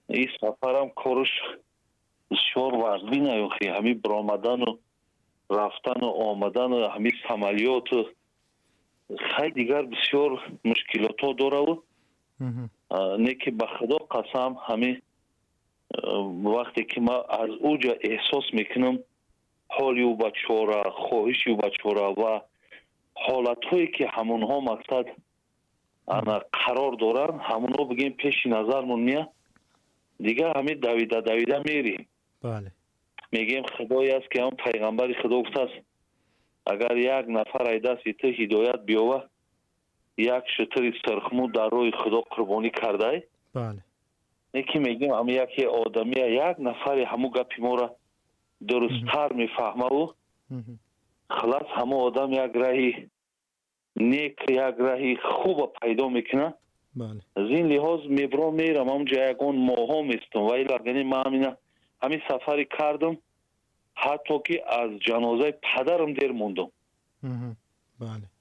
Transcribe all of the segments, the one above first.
Ин сафарам корш бисёр вазнин, охи, ҳамин биромадану рафтану омадану ҳамин самолёту, хай, дигар бисёр мушкилотҳо дораву. Не ки, ба Худо қасам, ҳамин вақте ки ман аз уҷа эҳсос мекунам ҳоли ӯ бачора, хоҳиши ӯ бачора ва ҳолатҳое ки ҳамонҳо, мақсад, ана қарор доранд, ҳамонҳо, бигем, пеши назармон мея, дигар ҳамин давида давида мерем. Мегӯем, Худое аст ки ҳамн пайғамбари Худо гуфтааст: агар як нафар ай дасти ту ҳидоят биёва, як шутури сирхмӯ дар роҳи Худо қурбонӣ кардай. Не ки, мегӯем, ҳама яке одамия, як нафаре ҳамун гапи моро дурусттар мефаҳмаву, хулас, ҳамон одам як раҳи нек, як раҳи хуба пайдо мекунад. Аз ин лиҳоз мебром, мерам ҳамунҷа, ягон моҳҳо местум ва илагани ман ҳамина ҳамин сафаре кардам, ҳатто ки аз ҷанозаи падарам дер мондум.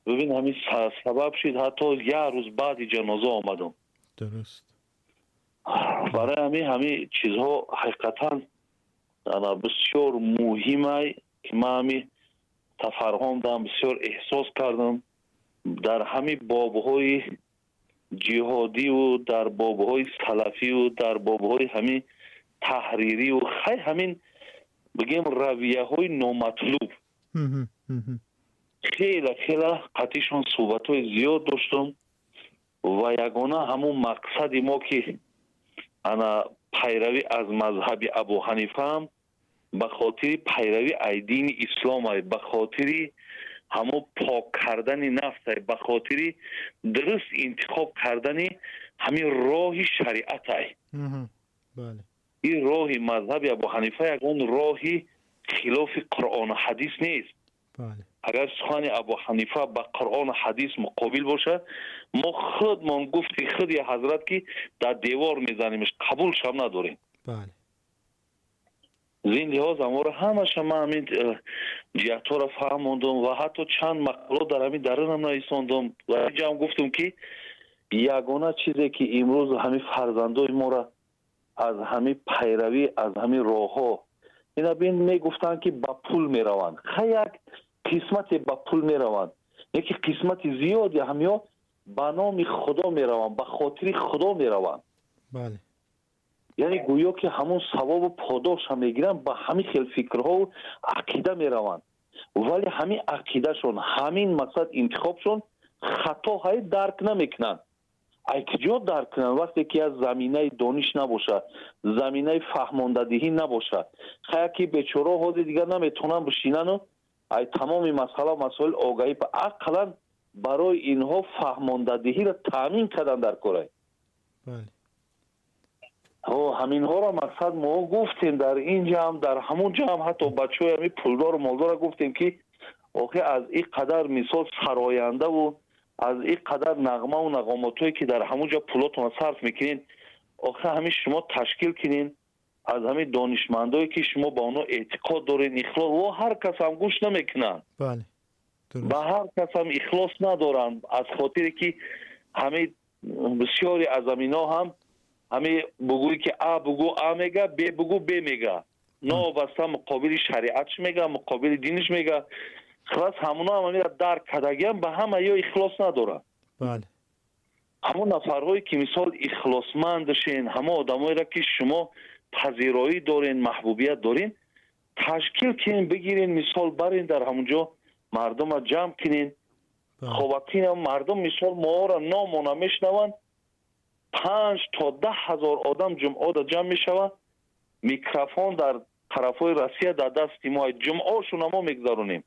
Бибин, ҳамин сабаб шуд, ҳатто як рӯз баъди ҷаноза омадам. Барои ҳамин чизҳо ҳақиқатан ана бисёр муҳимай, ки ман ҳамин сафарҳом дам бисёр эҳсос кардам дар ҳамин бобҳои ҷиҳодиву дар бобҳои салафиву дар бобҳои ҳамин таҳририву, хай, ҳамин, бигем, равияҳои номатлуб. Хеле хеле қатишон суҳбатҳои зиёд доштум ва ягона ҳамун мақсади мо, ки ана пайравӣ аз мазҳаби Абу Ҳанифаам ба хотири пайравӣ ай дини ислом, ай ба хотири ҳамун пок кардани нафс, ай ба хотири дуруст интихоб кардани ҳамин роҳи шариат, ай ин роҳи мазҳаби Абу Ҳанифа ягон роҳи хилофи Қуръону ҳадис нест. Агар сухани Абу Ҳанифа ба Қуръону ҳадис муқобил бошад, мо худмон, гуфти худи ҳазрат, ки дар девор мезанимш, қабулшам надорем. Зин лиҳоз аморо ҳамаша ман ҳамин ҷиҳатҳоро фаҳмондум ва ҳатто чанд мақоло дар ҳамин дарунам нависондум ва инҷаам гуфтум, ки ягона чизе ки имрӯз ҳамин фарзандои моро аз ҳамин пайравӣ аз ҳамин роҳҳо, ина бин, мегуфтанд, ки ба пул мераванд. Хай, як қисмате ба пул мераванд, яке қисмати зиёди ҳамиҳо ба номи Худо мераванд, ба хотири Худо мераванд. Яъне гӯё ки ҳамун савобу подоша мегиранд, ба ҳамин хел фикрҳову ақида мераванд, вале ҳамин ақидашон, ҳамин, мақсад, интихобшон хато ҳай, дарк намекунанд. Ай куҷо дарк кунанд, вақте ки як заминаи дониш набошад, заминаи фаҳмондадиҳӣ набошад? Хая, ки бечорао ҳозир дигар наметавонанд бишинану ай тамоми масъала масоил огаҳӣ, ақаллан барои инҳо фаҳмондадиҳиро таъмин кардан дар корай. Ҳаминҳоро, мақсад, мо гуфтем дар ин ҷамъ, дар ҳамон ҷамъ, ҳатто бачаҳои ҳамин пулдору молдора гуфтем, ки охи, аз ин қадар, мисол, сарояндаву аз ин қадар нағмаву нағомотҳое ки дар ҳамон ҷо пулотонро сарф мекунед, охи, ҳамин шумо ташкил кунед аз ҳамин донишмандое ки шумо ба онҳо эътиқод доред, ихлос. Во ҳар кас ҳам гӯш намекунанд, ба ҳар кас ҳам ихлос надоранд, аз хотире ки ҳамин бисёре аз ҳамино ҳам ҳамин бугӯӣ ки а бугӯ, а мега, б бугӯ, б мега, новобаста муқобили шариатш мега, муқобили диниш мега. Хулас, ҳамуно ҳам ҳамира дарк кардагиам, ба ҳама ё ихлос надоранд. Ҳамон нафарҳое ки, мисол, ихлосмандшен, ҳамон одамоеро ки шумо пазироӣ дорен, маҳбубият дорен, ташкил кунен, бигирен, мисол, барен, дар ҳамон ҷо мардума ҷамъ кунен. Хобакина мардум, мисол, моро номона мешунаванд, 5 то 10 ҳазор одам ҷумъода ҷамъ мешавад, микрофон дар тарафҳои Россия дар дасти мо, ҷумъошуна мо мегузаронем.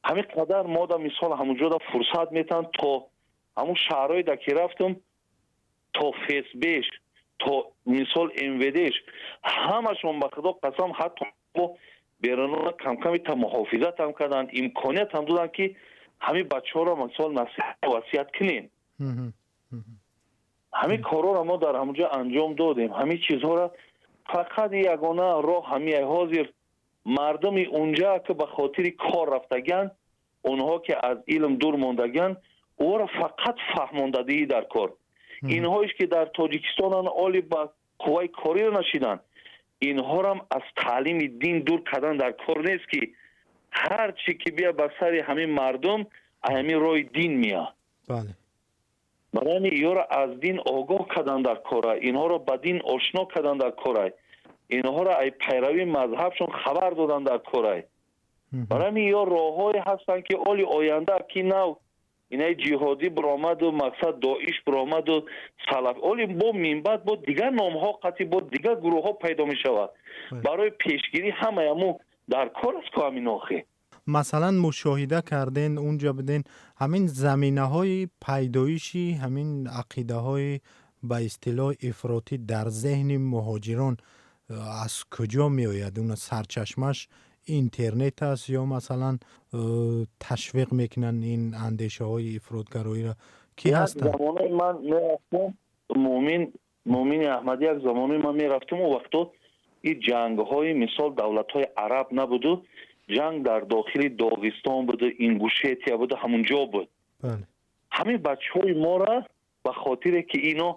Ҳамин қадар мода, мисол, ҳамонҷода фурсат метаҳанд, то ҳамун шаҳрҳое ки рафтум, то ФСБш, то, мисол, МВДш, ҳамашон, ба Худо қасам, ҳатто берунона камками та муҳофизат ҳам карданд, имконият ҳам доданд, ки ҳамин бачаҳоро, мисол, насиҳат, васият кунем. Ҳамин корҳоро мо дар ҳамонҷо анҷом додем. Ҳамин чизҳоро фақат ягона роҳ ҳамин ҳозир мардуми унҷа ки ба хотири кор рафтагианд, онҳо ки аз илм дур мондагианд, ӯро фақат фаҳмондадиҳӣ дар кор. Инҳоеш ки дар Тоҷикистонанд, оли ба қувваи кориро нашиданд. Инҳорам аз таълими дин дур кардан дар кор нест, ки ҳар чӣ ки бия ба сари ҳамин мардум, ҳамин роҳи дин меяд. Барои ҳамин иёро аз дин огоҳ кардан дар кора, инҳоро ба дин ошно кардан дар кора, инҳоро ай пайравии мазҳабшон хабар додан дар кора. Барои ҳамин ё роҳҳое ҳастанд, ки оли оянда ки нав инаи ҷиҳодӣ биромаду, мақсад Доиш биромаду, салаф, оли бо минбаъд бо дигар номҳо қатъи бо дигар гурӯҳҳо пайдо мешавад. Барои пешгирӣ ҳамаи ҳамун дар кор аст, ку ҳамин охи. Масалан, мушоҳида карден, унҷа буден, ҳамин заминаҳои пайдоиши ҳамин ақидаҳои ба истилоҳ ифротӣ дар зеҳни муҳоҷирон аз куҷо меояд? Уна сарчашмаш интернет аст ё масалан ташвиқ мекунанд ин андешаҳои ифротгароиро, кӣ ҳастанд? Замонаи ман мерафтам, Муъмин, Муъмини Аҳмадӣ, як замонаи ман мерафтам, он вақто ин ҷангҳои мисол давлатҳои араб набуду, ҷанг дар дохили Доғистон буду, Ингушетия буду, ҳамунҷо буд. Ҳамин бачаҳои мора ба хотире ки ино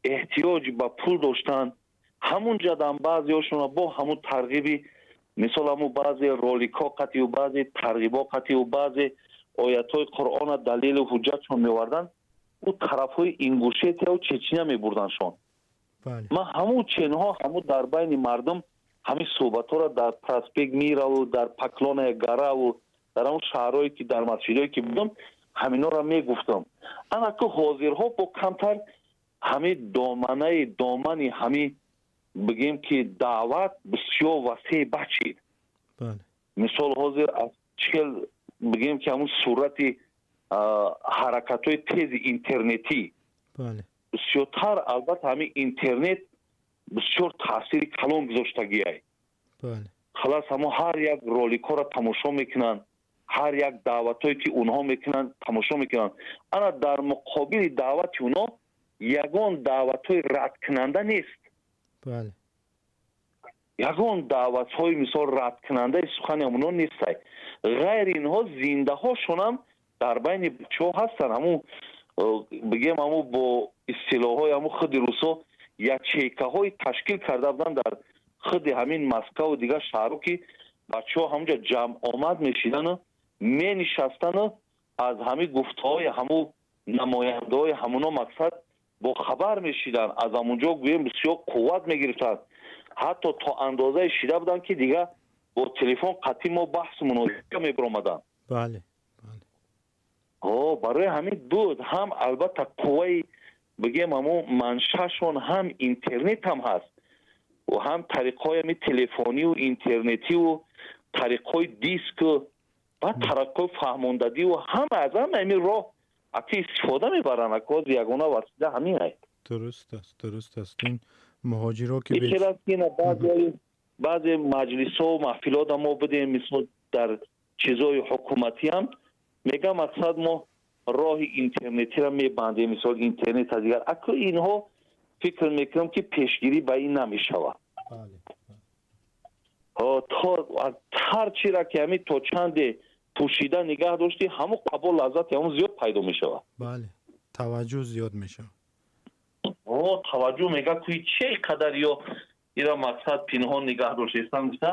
эҳтиёҷ ба пул доштанд, ҳамун ҷадан баъзеҳошона бо ҳамун тарғиби, мисол, ҳамун баъзе роликҳо қатъию, баъзе тарғибҳо қатъию, баъзе оятҳои Қуръона далелу ҳуҷҷатшон меоварданд, ӯ тарафҳои Ингушетияву Чечня мебурдандшон. Ман ҳамун ченҳо, ҳамун дар байни мардум ҳамин суҳбатҳоро дар проспект Мираву, дар Поклонная Гораву, дар ҳамун шаҳрҳое ки дар масҷидҳое ки будам, ҳаминҳоро мегуфтам. Ана ку ҳозирҳо бо камтар ҳамин доманаи домани ҳамин бигем ки даъват бисёр васеъ бачид. Мисол, ҳозир аз чӣ хел бигем ки ҳамун сурати ҳаракатҳои тези интернетӣ бисёртар, албатта, ҳамин интернет бисёр таъсири калон гузоштагиай. Халас, ҳамон ҳар як роликҳоро тамошо мекунанд, ҳар як даъватҳое ки онҳо мекунанд, тамошо мекунанд. Ана дар муқобили даъвати онҳо ягон даъватҳои радкунанда нест. Ягон даъватҳои, мисол, радкунандаи сухани онҳо нестай. Ғайри инҳо зиндаҳошонам дар байни бачаҳо ҳастанд. Ҳамун бигем, ҳамун бо истилоҳҳои ҳамун худи русо ячейкаҳои ташкил карда буданд дар худи ҳамин Москаву дигар шаҳрҳо, ки бачаҳо ҳамунҷа ҷамъомад мешидану менишастану аз ҳамин гуфтаҳои ҳамун намояндаҳои ҳамуно, мақсад, бохабар мешиданд. Аз ҳамунҷо, гӯем, бисёр қувват мегирифтанд. Ҳатто то андозае шида буданд, ки дигар бо телефон қатъи мо баҳсу мунозира мебиромаданд. Барои ҳамин буд ҳам, албатта, қувваи, бигем, ҳамун маншаашон ҳам интернет ҳам ҳаст ва ҳам тариқҳои ҳами телефонию интернетиву тариқҳои диску баъд тариқҳои фаҳмондадиву ҳама аз ҳама ҳамин роҳ аки истифода мебаранд. Акоз ягона васила ҳамин ай. Дуруст аст, дуруст аст. Ин муҳоҷиро ки хел аст ки баъзе маҷлисҳо, маҳфилота мо будем, мисол, дар чизҳои ҳукуматӣ ҳам мегам, мақсад, мо роҳи интернетиро мебандем, мисол, интернета дигар. Аку инҳо фикр мекунам, ки пешгирӣ ба ин намешавад. То ҳар чиро ки ҳамин то чанде пӯшида нигаҳ доштӣ, ҳамун қабул лаззати ҳамун зиёд пайдо мешавад. Бале, таваҷҷӯҳ зиёд мешавад. Таваҷҷӯҳ мега, куи че қадар ё ира, мақсад, пинҳон нигаҳ доштестан гуфта,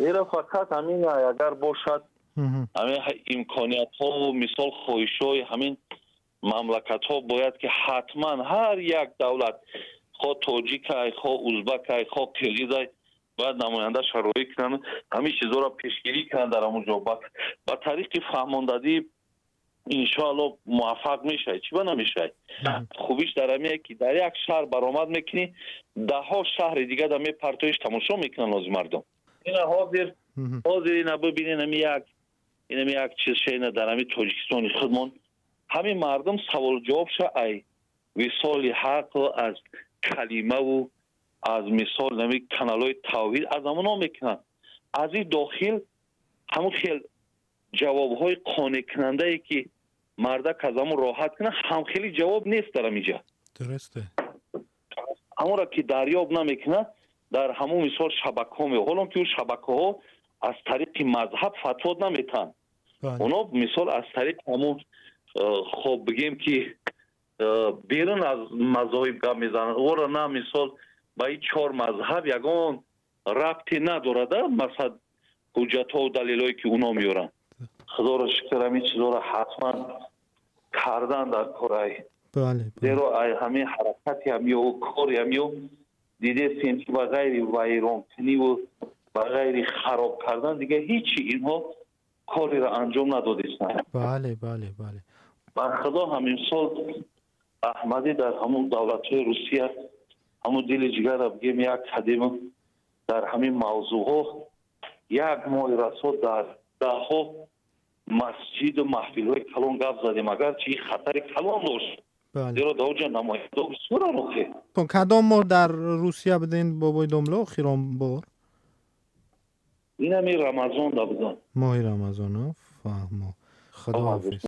ира фақат ҳамин агар бошад, ҳамин имкониятҳову, мисол, хоҳишҳои ҳамин мамлакатҳо бояд ки ҳатман ҳар як давлат, хо тоҷикай, хо узбакай, хо қирғизай, бояд намоянда шароӣ кунанд, ҳамин чизҳоро пешгирӣ кунанд дар ҳамон ҷо ба тариқи фаҳмондадӣ. Иншоалло, муваффақ мешавад, чӣ ба намешавад. Хубиш дар ҳамие ки дар як шаҳр баромад мекунӣ, даҳҳо шаҳри дига да мепартоиш, тамошо мекунанд ози мардум. Ина ҳозир ина бибинен, ами як инами як чиз шена дар ҳамин Тоҷикистони худмон, ҳамин мардум саволу ҷавобша ай Висоли Ҳақу, аз Калимаву, аз, мисол, нами каналҳои тавҳид, аз ҳамоно мекунанд. Аз ин дохил ҳамун хел ҷавобҳои қонеъкунандае ки мардак аз ҳамун роҳат кунад, ҳамхели ҷавоб нест дар ҳаминҷа. Ҳамонро ки дарёб намекунад, дар ҳамун, мисол, шабакаҳо ме, ҳолон ки ӯ шабакаҳо аз тариқи мазҳаб фатво наметаҳанд. Оно, мисол, аз тариқи ҳамун хоб, бигем ки берун аз мазоҳиб гап мезананд. Ора на, мисол, Ба ин чор мазҳаб ягон рабте надорада, масалан, ҳуҷҷатҳову далелҳое, ки уно меоранд. Худоро шукр, ҳамин чизоро ҳатман кардан дар корай, зеро ай ҳамин ҳаракати ҳамё кори ҳамё дидестем, ки ба ғайри вайронкуниву ба ғайри хароб кардан дига ҳичи инҳо кореро анҷом надодистанд. Бале, бале, бале. Ба Худо, ҳамин сол Аҳмадӣ дар ҳамун давлатҳои Русия, ҳамун дили ҷигара бигем, як қадим дар ҳамин мавзӯъҳо як моҳи расо дар даҳҳо масҷиду маҳфилҳои калон гап задем, агарчи ин хатари калон дошт, зеро дар оҷа намояндаҳо бисёран охе. Кадом моҳ дар Русия буден, бобои домло, охирон бор? Ин ҳамин Рамазон да будам. Моҳи Рамазон. Фаҳмо, Худоҳофиз.